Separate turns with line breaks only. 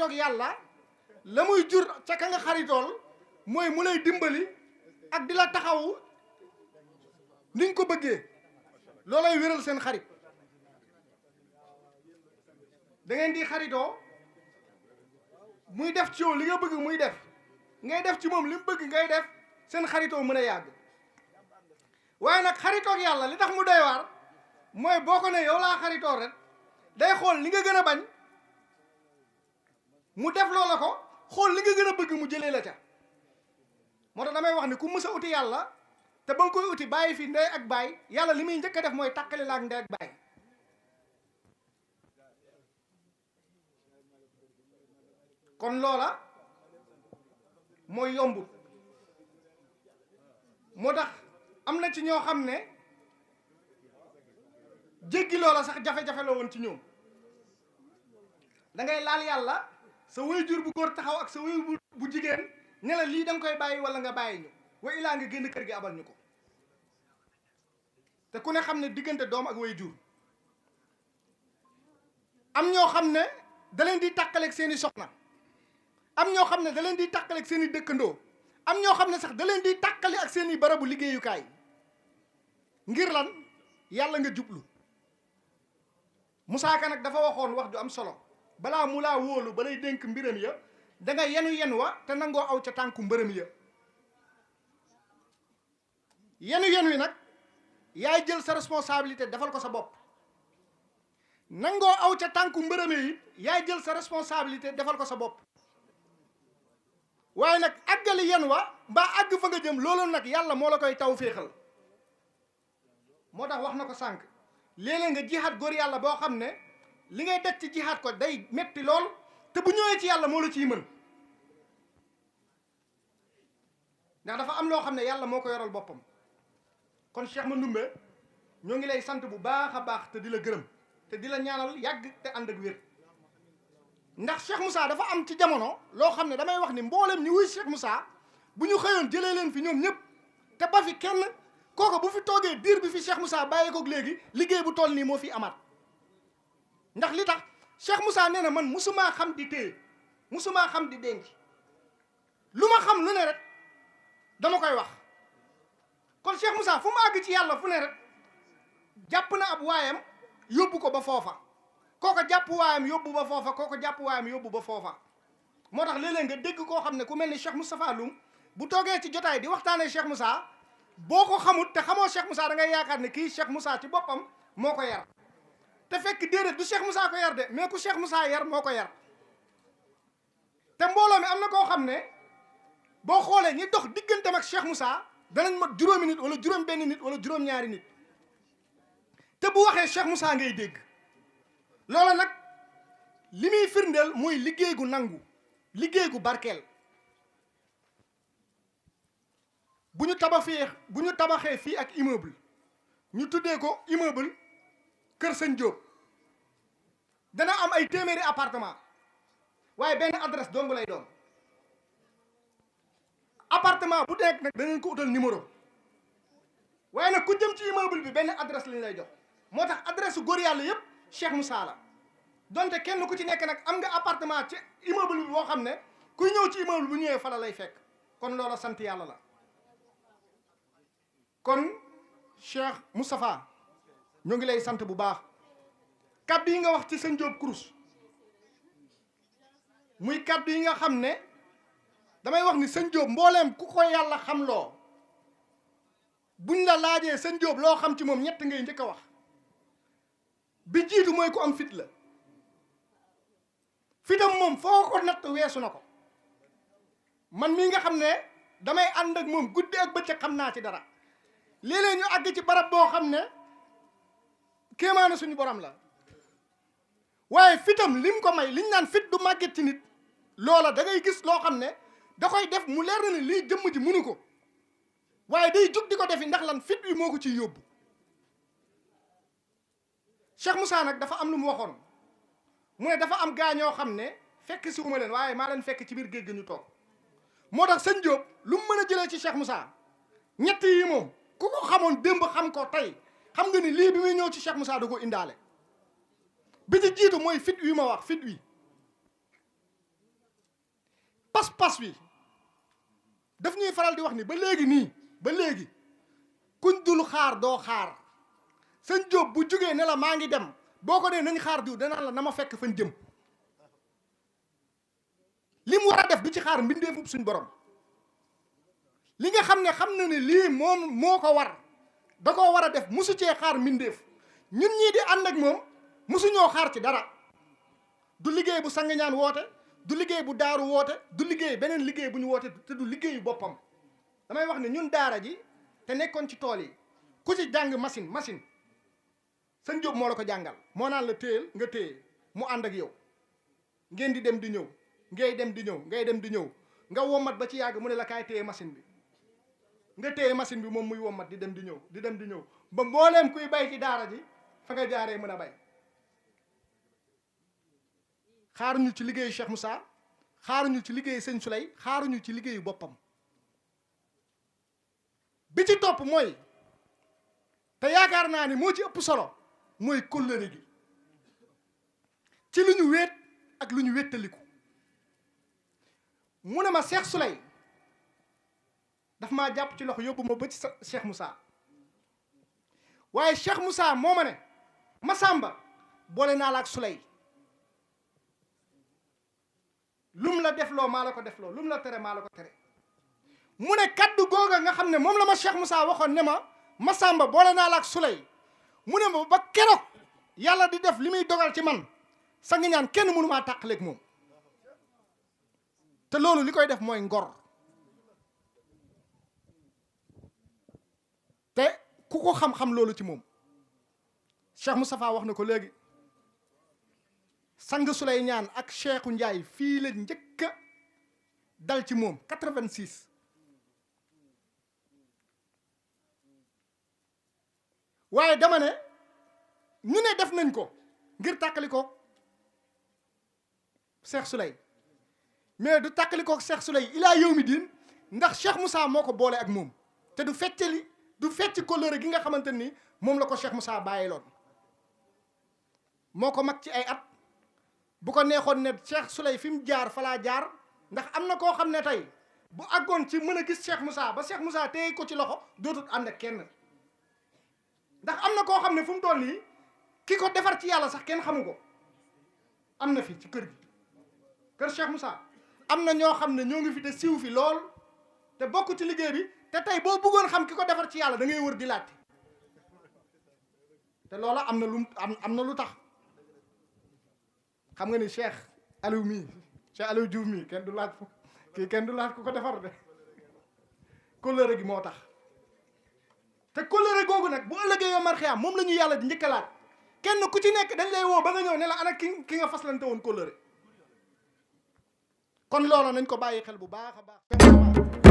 xaritoog yàlla la muy jur ca ka nga xaritool mooy mu lay dimbali ak di la taxawu niñ ko bëggee loolay wéral seen xarit da ngeen di xaritoo muy def ci yow li nga bëgg muy def ngay def ci moom li mu bëgg ngay def seen xaritoo mën a yàgg waaye nag xaritoog yàlla li tax mu doy waar mooy boo ko ne yow laa xaritoo rek day xool li nga gën a bañ mu def loola ko xool li nga gën a bëgg mu jëlee la ca moo tax damay wax ne ku mës a uti yàlla te ba nga koy uti bàyyi fi ndey ak baay yàlla li muy njëkk a def mooy tàqali la ak ndey ak baay kon loola mooy yombut moo tax am na ci ñoo xam ne jéggi loola sax jafe-jafe la woon ci ñoom da ngay laal yàlla sa waajur bu góor taxaw ak sa waajur bu jigéen ne la lii da nga koy bàyyi wala nga bàyyi ñu wa ilaa nga génn kër gi abal ñu ko te ku ne xam ne diggante doom ak waajur am ñoo xam ne da leen di tàqaleeg seeni soxna am ñoo xam ne da leen di tàqaleeg seeni dëkkandoo am ñoo xam ne sax da leen di tàqale ak seeni barabu liggéeyukaay ngir lan yàlla nga jublu Musaa Ka nag dafa waxoon wax ju am solo balaa mu laa wóolu ba lay dénk mbiram ya da nga yenu yen wa te nangoo aw ca tànku mbërëm ya yen wi nag yaay jël sa responsabilité defal ko sa bopp nangoo aw ca tànku mbërëm yi yaay jël sa responsabilité defal ko sa bopp waaye nag àggali yen wa mbaa àgg fa nga jëm loolu nag yàlla moo la koy taw féexal moo tax wax na ko sànq léeg-léeg nga jihaat góor yàlla boo xam ne li ngay daj ci jihaat ko day metti lool te bu ñëwee ci yàlla moo la ciy mën ndax dafa am loo xam ne yàlla moo ko yoral boppam kon Cheikh Mandoumbe ñoo ngi lay sant bu baax a baax te di la gërëm te di la ñaanal yàgg te ànd ak wér ndax Cheikh Moussa dafa am ci jamono loo xam ne damay wax ni mboolem ñi wuy Cheikh Moussa bu ñu xëyoon jëlee leen fi ñoom ñëpp te ba fi kenn kooku bu fi toogee diir bi fi Cheikh Moussa bàyyi koog léegi liggéey bu toll nii moo fi amaat ndax li tax Cheikh Moussa nee na man musumaa xam di téye musumaa xam di denc lu ma xam lu ne rek dama koy wax kon Cheikh Moussa fu mu àgg ci yàlla fu ne rek jàpp na ab waayam yóbbu ko ba foofa kooko jàpp waayam yóbbu ba foofa kooko jàpp waayam yóbbu ba foofa moo tax léeg-léeg nga dégg koo xam ne ku mel ni Cheikh Moustapha Loum bu toogee ci jotaay di waxtaanee Cheikh Moussa boo ko xamut te xamoo Cheikh Moussa da ngay yaakaar ne kii Cheikh Moussa ci boppam moo ko yar te fekk déedéet du Cheikh Moussa ko yar de mais ku Cheikh Moussa yar moo ko yar te mbooloo mi am na koo xam ne boo xoolee ñi dox digganteem ak Cheikh Moussa danañ mat juróomi nit wala juróom benn nit wala juróom-ñaari nit te bu waxee Cheikh Moussa ngay dégg loola nag li muy firndeel mooy liggéey gu nangu liggéey gu barkeel bu ñu tabaxee fii ak immeuble ñu tuddee ko immeuble Kër Sëñ Diop dana am ay téeméeri appartement waaye benn adresse dong lay doon appartement bu nekk nag danañ ko utal numéro waaye nag ku jëm ci immeuble bi benn adresse lañ lay jox moo tax adresse su góor yàlla yëpp Cheikh Moussa la donte kenn ku ci nekk nag am nga appartement ci immeuble bi boo xam ne kuy ñëw ci immeuble bu ñëwee fala lay fekk kon loola sant yàlla la kon Cheikh Moustapha ñoo ngi lay sant bu baax kaddu yi nga wax ci sëñ Diop Crous muy kaddu yi nga xam ne damay wax ni sëñ Diop mbooleem ku ko yàlla xam loo buñ la laajee sëñ Diop loo xam ci moom ñett ngay njëkk a wax bi jiitu mooy ku am fit la fitam moom foo ko natt weesu na ko man mii nga xam ne damay ànd ak moom guddi ak bëccëg xam naa ci dara léeg-léeg ñu àgg ci barab boo xam ne kéemaane suñu borom la waaye fitam lim ko may liñ naan fit du màgget ci nit loola da ngay gis loo xam ne da koy def mu leer na ne lii jëmm ji munu ko waaye day jug di ko defi ndax lan fit wi moo ko ciy yóbbu Cheikh Moussa nag dafa am lu mu waxoon mu ne dafa am gaa ñoo xam ne fekk si uma leen waaye maa leen fekk ci biir géej gi ñu toog moo tax sëñ Diop lu mu mën a jëlee ci Cheikh Moussa ñett yi moom ku ko xamoon démb xam ko tey xam nga ni lii bi muy ñëw ci Cheikh Moussa da ko indaale bi ci jiitu mooy fit wi ma wax fit wi pas-pas wi daf ñuy faral di wax ni ba léegi nii ba léegi kuñ dul xaar doo xaar sëñ Jóob bu jógee ne la maa ngi dem boo ko nee nañ xaar diw danaa la na ma fekk fañ jëm li mu war a def du ci xaar mbindeefub suñ borom li nga xam na ne lii moom moo ko war da koo war a def musu cee xaar mbindeef ñun ñii di ànd ak moom musuñoo xaar ci dara du liggéey bu sangañaan woote du liggéey bu daaru woote du liggéey beneen liggéey bu ñu woote te du liggéeyu boppam damay wax ne ñun daara ji te nekkoon ci tool yi ku ci jàng machine sëñ Jóob moo la ko jàngal moo naan la téyel nga téye mu ànd ak yow ngeen di dem di ñëw ngay dem di ñëw nga womat ba ci yàgg mu ne la kaay téye machine bi nga téye machine bi moom muy womat di dem di ñëw ba mbooleem kuy bay ci daara ji fa nga jaaree mën a bay xaaruñu ci liggéeyu Cheikh Moussa xaaruñu ci liggéeyu sëñ Souley xaaruñu ci liggéeyu boppam bi ci topp mooy te yaakaar naa ni moo ci ëpp solo mooy kóllëre gi ci lu ñu wéet ak lu ñu wéttaliku mu ne ma Cheikh Souley daf maa jàpp ci loxo yóbbu ma ba ci Cheikh Moussa waaye Cheikh Moussa moo ma ne Massamba boole naa la ak Souley lum la defloo maa la ko defloo lum la tere maa la ko tere mu ne kaddu googa nga xam ne moom la ma Cheikh Moussa waxoon ne ma Massamba boole naa la ak Souley mu ne ma ba keroog yàlla di def li muy dogal ci man sa ngi ñaan kenn mënu maa tàqaleeg moom te loolu li koy def mooy ngor te ku ko xam-xam loolu ci moom Cheikh Moustapha wax na ko léegi sang Souley ñaan ak Cheikhou Ndiaye fii la njëkk a dal ci moom 86 waaye dama ne ñu ne def nañ ko ngir tàkkali ko Cheikh Souley mais du tàkkali ko Cheikh Souley ilaa yawmi diin ndax Cheikh Moussa moo ko boole ak moom te du fecc kóllëre gi nga xamante ni moom la ko Cheikh Moussa bàyyiloon moo ko mag ci ay at bu ko neexoon ne Cheikh Souley fi mu jaar falaa jaar ndax am na koo xam ne tey bu àggoon ci mën a gis Cheikh Moussa ba Cheikh Moussa téye ko ci loxo dootul ànd ak kenn ndax am na koo xam ne fu mu toll nii ki ko defar ci yàlla sax kenn xamu ko am na fi ci kër gi kër Cheikh Moussa am na ñoo xam ne ñoo ngi fi te siiw fi lool te bokk ci liggéey bi te tey boo bëggoon xam ki ko defar ci yàlla da ngay wër di laajte te loola am na lu tax xam nga ni Cheikh Aliou Diouf mii kenn du laaj ku ko defar de kóllëre gi moo tax te kóllëre googu nag bu ëllëgee yow marxiyaam moom la ñu yàlla di njëkk a laaj kenn ku ci nekk dañ lay woo ba nga ñëw ne la ana ki nga faslante woon kóllëre kon loola nañ ko bàyyi xel bu baax a baax